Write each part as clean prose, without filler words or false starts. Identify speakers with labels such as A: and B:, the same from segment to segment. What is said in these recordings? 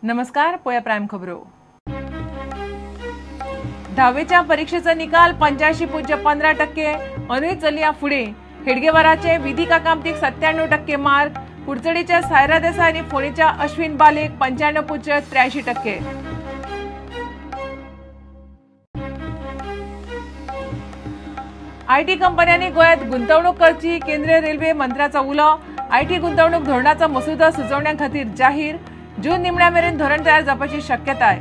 A: नमस्कार, पोया प्राईम खबरो. धावेच्या परीक्षेचा निकाल 85.15%. अनुय चलया फुडें. हेडगेवाराचे विधिका कामतीक 97% मार्क. कुडचडीच्या सायरा देसाय आनी फोंडेच्या अश्विन बालेक 95.83%. IT कंपन्यांनी गोंयांत गुंतवणूक करची, केंद्रीय रेल्वे मंत्र्याचो उलो. IT गुंतवणूक धोरणाचो मसुदो सुचोवण्यां खातीर जाहीर. जून निमण्या मेरेन धोरण तयार जावपाची शक्यताय.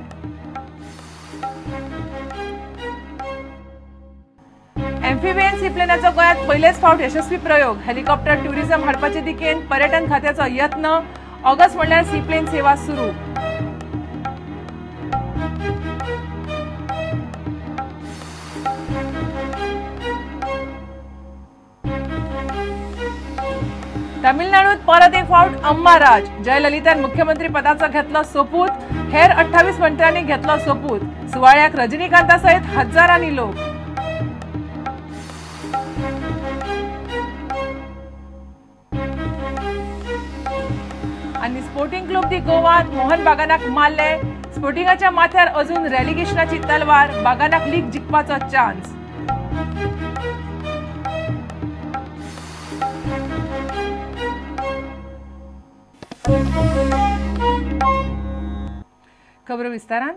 A: एम्फिबियन सीप्लेनाचो गोंयांत पयलेच फावट यशस्वी प्रयोग. हेलिकॉप्टर ट्युरिझम हाडपाचे दिकेन पर्यटन खात्याचो यत्न. ऑगस्ट म्हणल्यार सीप्लेन सेवा सुरू. तामिळनाडूत परत एक फावट अम्मा राज. जयललितान मुख्यमंत्री पदाचो घेतलो सोपूत. हेर 28 मंत्र्यांनी घेतलो सोपूत. सुवाळ्याक रजनीकांता सयत हजारांनी लोक. आनी स्पोर्टिंग क्लब दी गोवान मोहन बागानाक मारले. स्पोर्टिंगाच्या माथ्यार अजून रेलिगेशनाची तलवार. बागानाक लीग जिखपाचो चान्स. खबर विस्तारान.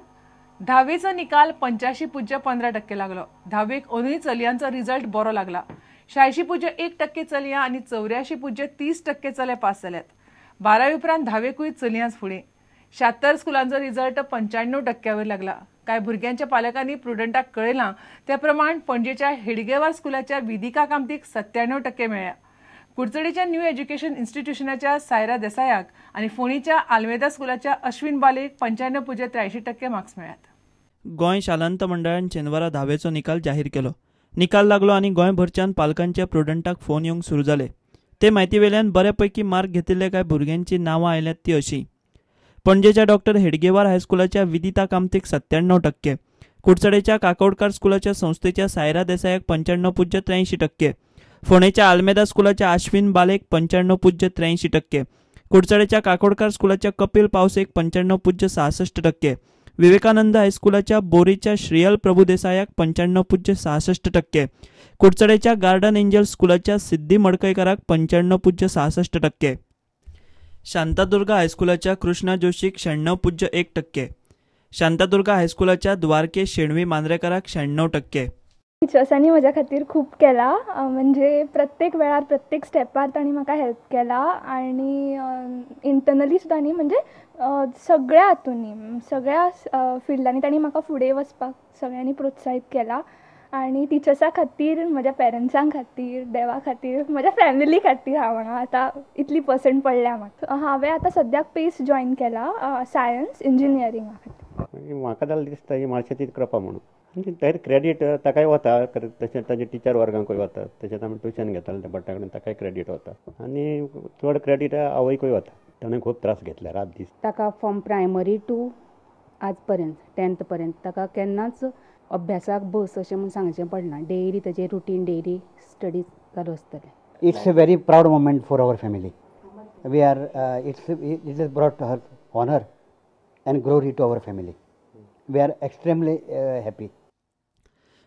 A: धावेचो निकाल 85.15% लागलो. धावेक अंदूय चलयांचो रिजल्ट बरो लागला. 86.1% चलयां आनी 84.30% चले पास जाल्यात. बारावी उपरांत धावेकूय चलयांच फुडें. 76 स्कुलांचो रिजल्ट 95% वयर लागला. कांय भुरग्यांच्या पालकांनी प्रुडंटाक कळयलां त्या प्रमाण पणजेच्या हेडगेवार स्कुलाच्या विधिका कामतीक 97% मेळ्ळ्या. कुडचडीच्या न्यू एज्युकेशन इन्स्टिट्यूशनाच्या सायरा देसायाक आनी फोंडेच्या आल्मेदा स्कुलाच्या अश्विन बालेक 95.83% मार्क्स मेळ्ळ्यात.
B: गोंय शालांत मंडळान शेनवारा धावेचो निकाल जाहीर केलो. निकाल लागलो आनी गोंयभरच्यान पालकांच्या प्रुडंटाक फोन येवंक सुरू जाले. ते म्हायती वेल्यान बऱ्यापैकी मार्क घेतिल्ले कांय भुरग्यांची नांवां आयल्यात ती अशी. पणजेच्या डॉक्टर हेडगेवार हायस्कुलाच्या विदिता कामतीक 97%, कुडचडेच्या काकोडकार स्कुलाच्या संस्थेच्या सायरा देसायाक 95.83%, फोंडेच्या आल्मेदा स्कुलाच्या अश्विन बालेक 95.83%, कुडचडेच्या काकोडकार स्कुलाच्या कपिल पावसेक 95.66%, विवेकानंद हायस्कुलाच्या बोरीच्या श्रीयल प्रभुदेसायाक 95.66%, कुडचडेच्या गार्डन एंजल स्कुलाच्या सिद्धी मडकयकाराक 95.66%, शांतादुर्गा हायस्कुलाच्या कृष्णा जोशीक 96.1%, शांतादुर्गा हायस्कुलाच्या द्वारके शेणवी मांद्रेकराक 96%.
C: टिचर्सांनी म्हज्या खातीर खूब केला, म्हणजे प्रत्येक वेळार प्रत्येक स्टेपार तांणी म्हाका हेल्प केला आनी इंटरनली सुद्दां न्ही, म्हणजे सगळ्या हातूंनी सगळ्या फिल्डांनी तांणी म्हाका फुडें वचपाक सगळ्यांनी प्रोत्साहीत केला. आनी टिचर्सां खातीर, म्हज्या पेरंट्सां खातीर, देवा खातीर, म्हज्या फॅमिली खातीर हांव हांगा आतां इतली पर्संट पडल्या म्हाका. हांवें आतां सद्याक पेस जॉयन केला सायन्स इंजिनियरिंगा खातीर.
D: म्हाका जाल्यार दिसता ही मातशें कृपा म्हणून ताका क्रेडीट ताकाय वता, तशें ताजे टिचर वर्गांकूय वता, तशेंच आमी ट्युशन घेताले त्या भट्टा कडेन ताकाय क्रेडीट वता आनी चड क्रेडीट आवयकूय वता. ताणें खूब त्रास घेतले रात दीस.
E: ताका फ्रॉम प्रायमरी टू आज पर्यंत 10th पर्यंत ताका केन्नाच अभ्यासाक बस अशें म्हूण सांगचें पडना. डेली ताजें रुटीन, डेली स्टडी चालू आसतलें.
F: It's a very proud moment for our family. We are it is brought her honour and glory to our family. We are extremely happy.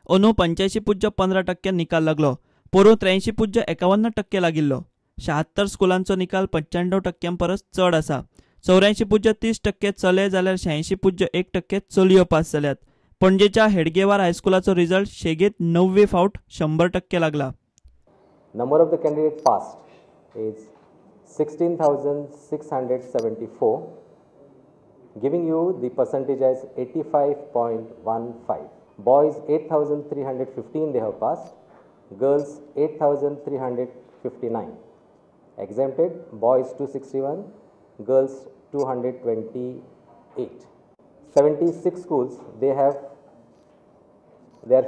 B: अंदू 85.15% निकाल लागलो. पोरूं 83.51% लागिल्लो. 76 स्कुलांचो निकाल 95% परस चड आसा. 84.30% चले जाल्यार 86.1% चलयो पास जाल्यात. पणजेच्या हेडगेवार हायस्कुलाचो रिजल्ट शेगीत 9वे फावट 100% लागला.
G: Number of the candidate passed is 16,674, giving you the percentage as 85.15. Boys 8,315 they have passed, girls 8,359. Exempted boys 261, girls 228. 76 schools they are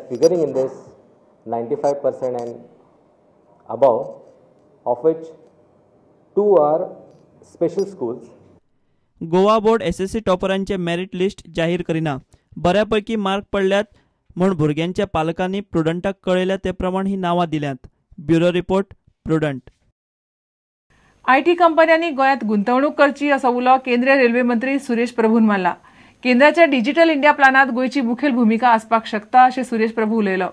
G: figuring in this 95% and above, of which 2 are special schools.
B: Goa board SSC टॉपरांचे merit list जाहीर करिना. बऱ्यापैकी mark पडल्यात म्हूण भुरग्यांच्या पालकांनी प्रुडंटाक कळयल्या ते प्रमाण ही नांवां दिल्यांत. Bureau report, Prudent.
A: IT कंपन्यांनी गोंयांत गुंतवणूक करची असो उलो केंद्रीय रेल्वे मंत्री सुरेश प्रभून मारला. केंद्राच्या डिजिटल इंडिया प्लानात गोंयची मुखेल भुमिका आसपाक शकता अशें सुरेश प्रभू उलयलो.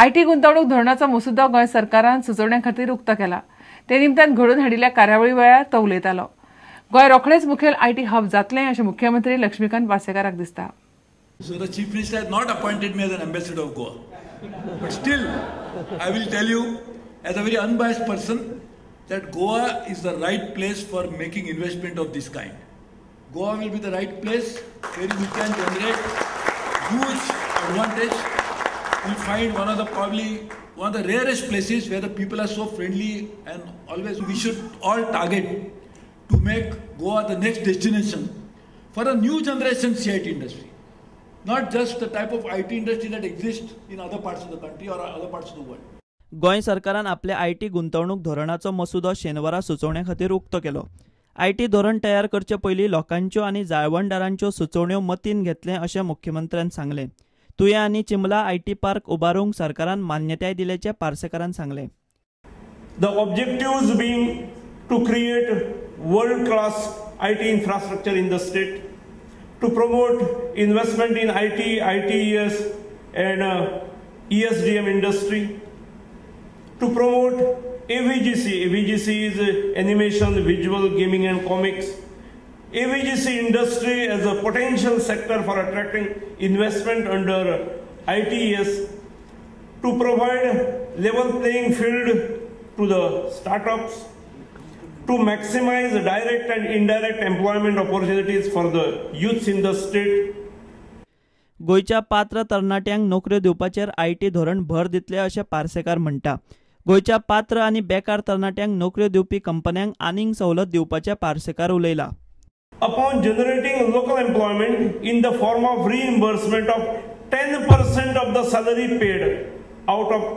A: IT गुंतवणूक धोरणाचो मसुदो गोंय सरकारान सुचोवण्यां खातीर उक्तो केला. ते निमतान घडोवन हाडिल्ल्या कार्यावळी वेळार तो उलयतालो. गोंय रोखडेच मुखेल IT hub जातलें अशें मुख्यमंत्री लक्ष्मीकांत पार्सेकाराक दिसता.
H: So the Chief Minister has not appointed me as an ambassador of Goa. But still, I will tell you, as a very unbiased person, that Goa is the right place for making investment of this kind. Goa will be the right place where we can generate huge advantage. We'll find one of the rarest places where the people are so friendly, and always we should all target to make Goa the next destination for a new generation CIT industry. Not just the type of IT industry that exists in other parts of the country or other parts of the world.
B: Goa सरकारान आपल्या IT गुंतवणूक धोरणाचो मसुदो शेनवारा सुचोवण्या खातीर उक्तो केलो. IT धोरण तयार करचे पयलीं लोकांच्यो आनी जाळवणदारांच्यो सुचोवण्यो मतीन घेतले अशें मुख्यमंत्र्यान सांगलें. तुया आनी चिंबला IT park उबारूंक सरकारान मान्यताय दिल्याचें पार्सेकारान सांगलें.
I: The objectives being to create world class IT infrastructure in the state, to promote investment in IT, ITES and ESDM industry, to promote AVGC. AVGC is animation, visual, gaming and comics. AVGC industry as a potential sector for attracting investment under ITES, to provide level playing field to the startups, to maximize direct and indirect employment opportunities for the youths in the state.
B: गोंयच्या पात्र तरणाट्यांक नोकऱ्यो दिवपाचेर IT धोरण भर दितले अशें पार्सेकार म्हणटा. गोंयच्या पात्र आनी बेकार तरणाट्यांक नोकऱ्यो दिवपी कंपन्यांक आनीक सवलत दिवपाचें Parsekar उलयला.
I: Upon generating local employment in the form of reimbursement of 10% of the salary paid out of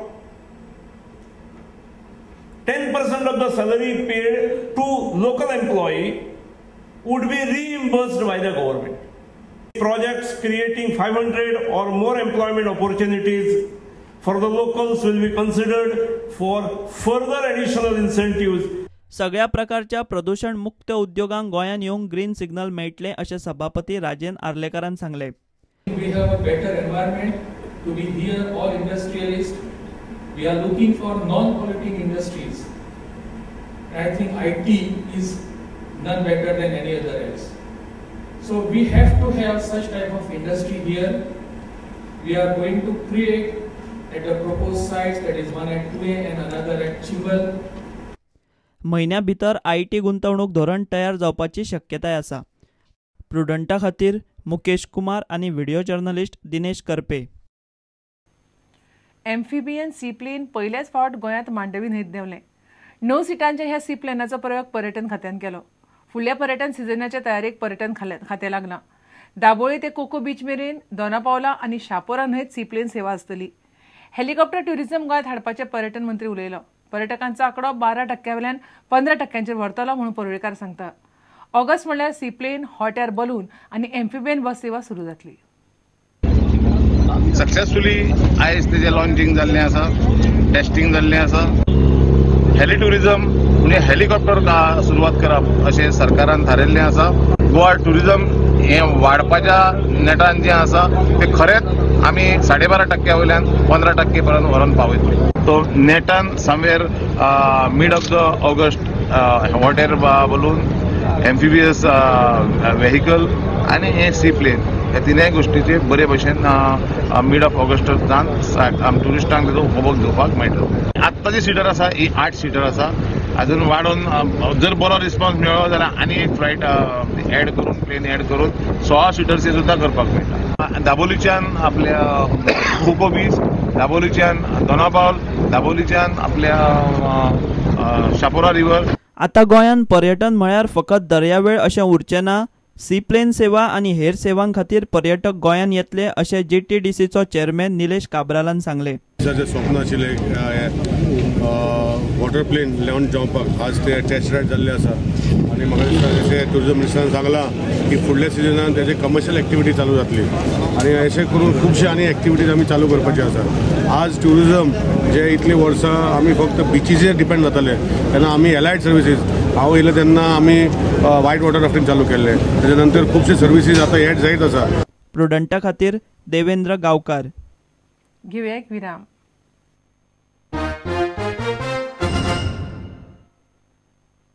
I: 10% of the salary paid to local employee would be reimbursed by the government. Projects creating 500 or more employment opportunities for the locals will be considered for further additional incentives.
B: सगळ्या प्रकारच्या प्रदूषण मुक्त उद्योगांक गोंयांत येवंक green signal मेळटलें अशें सभापती राजेन आर्लेकारान सांगलें.
J: We have a better environment to be here, all industrialists. We are looking for non-polluting industries. And I think IT is none better than any other else. So we have to have such type of industry here. We are going to create at the proposed sites, that is one at Pune and another at Chimbal.
B: म्हयन्या भितर IT गुंतवणूक धोरण तयार जावपाची शक्यताय आसा. प्रुडंटा खातीर मुकेश कुमार आनी video journalist Dinesh Karpe.
A: Amphibian seaplane पयलेच फावट गोंयांत मांडवी न्हंयत देंवलें. 9 सिटांच्या ह्या सीप्लेनाचो प्रयोग पर्यटन खात्यान केलो. फुडल्या पर्यटन सिजनाच्या तयारेक पर्यटन खातें लागलां. दाबोळी ते कोको बीच मेरेन दोनापावला आनी शापोरा न्हंयत सीप्लेन सेवा आसतली. हेलिकॉप्टर ट्युरिझम गोंयांत हाडपाचें पर्यटन मंत्री उलयलो. पर्यटकांचो आंकडो 12% वयल्यान 15% व्हरतलो म्हणून परुळेकार सांगता. ऑगस्ट म्हणल्यार सीप्लेन, हॉट एअर बलून आनी एम्फिबियन बस सेवा सुरू जातली.
K: सक्सेसफुली आयज तेजें लॉन्चिंग जाल्लें आसा, टेस्टिंग जाल्लें आसा. हेली ट्युरिझम म्हणजे हेलिकॉप्टर सुरवात करप अशें सरकारान थारायल्लें आसा. गोवा ट्युरिझम हें वाडपाच्या नेटान जें आसा तें खरेंच आमी 12.5% वयल्यान 15% पर्यंत व्हरून पावयतले. सो नेटान somewhere mid of the August hot air balloon, amphibious vehicle आनी हें सी प्लेन ह्या तिनूय गोश्टीचे बरे भशेन मिड ऑफ ऑगस्टान ट्युरिस्टांक तेजो उपभोग घेवपाक मेळटलो. आत्तां जी सिटर आसा ही 8 सिटर आसा. अजून वाडोवन जर बरो रिस्पॉन्स मेळ्ळो जाल्यार आनी एक फ्लायट एड करून, प्लेन एड करून 16 सिटर्स सुद्दां करपाक मेळटा. दाबोलीच्यान आपल्या कोको बीच, दाबोलीच्यान दोनापावल, दाबोलीच्यान आपल्या शापोरा रिवर.
B: आतां गोंयांत पर्यटन म्हळ्यार फकत दर्यावेळ अशें उरचें ना. सीप्लेन सेवा आनी हेर सेवां खातीर पर्यटक गोंयांत येतले अशें जीटीडीसीचो चेअरमॅन निलेश काब्रालान सांगलें.
L: स्वप्न आशिल्लें वॉटर प्लेन लॉन्च जावपाक, आज ते टेस्ट रायड जाल्ले आसा आनी म्हाका दिसता जशें ट्युरिजम मिनिस्टरान सांगलां की फुडल्या सिजनान तेजे कमर्शियल एक्टिविटी चालू जातली आनी अशें करून खुबशे आनी एक्टिविटीज आमी चालू करपाची आसा. आज ट्युरिजम जे इतलीं वर्सां आमी फक्त बिचीचेर डिपेंड जाताले तेन्ना आमी एलायड सर्विसीज हांव येयलें तेन्ना आमी व्हायट वॉटर राफ्टिंग चालू केल्लें. तेच्या नंतर खुबशे सर्विसीज आतां एड जायत आसा.
B: प्रुडंटा खातीर देवेंद्र गांवकार.
A: घेवया एक विराम.